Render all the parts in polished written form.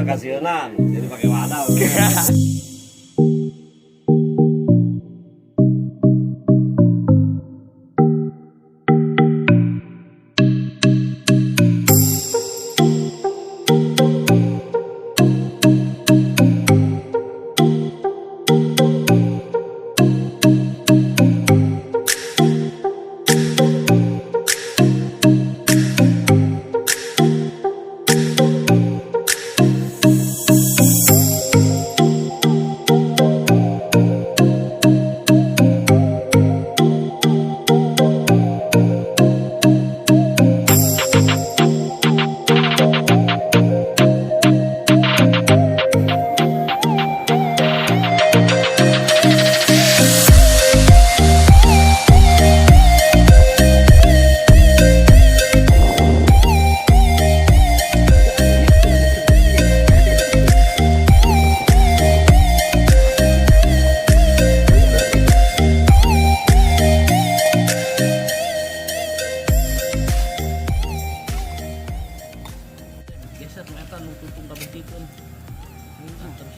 Kasieunan, jadi pakai wadah. Geser nu eta nu tutung kabeh kitu. Nah, terus.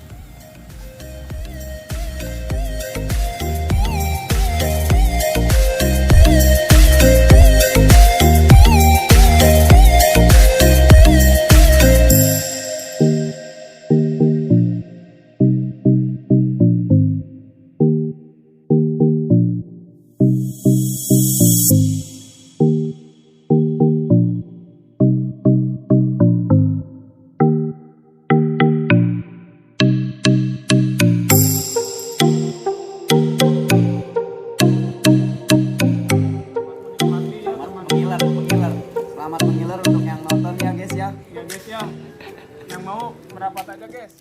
Selamat mengiler, mengiler. Selamat mengiler untuk yang nonton ya guys ya. Ya guys ya. Yang mau merapat aja guys.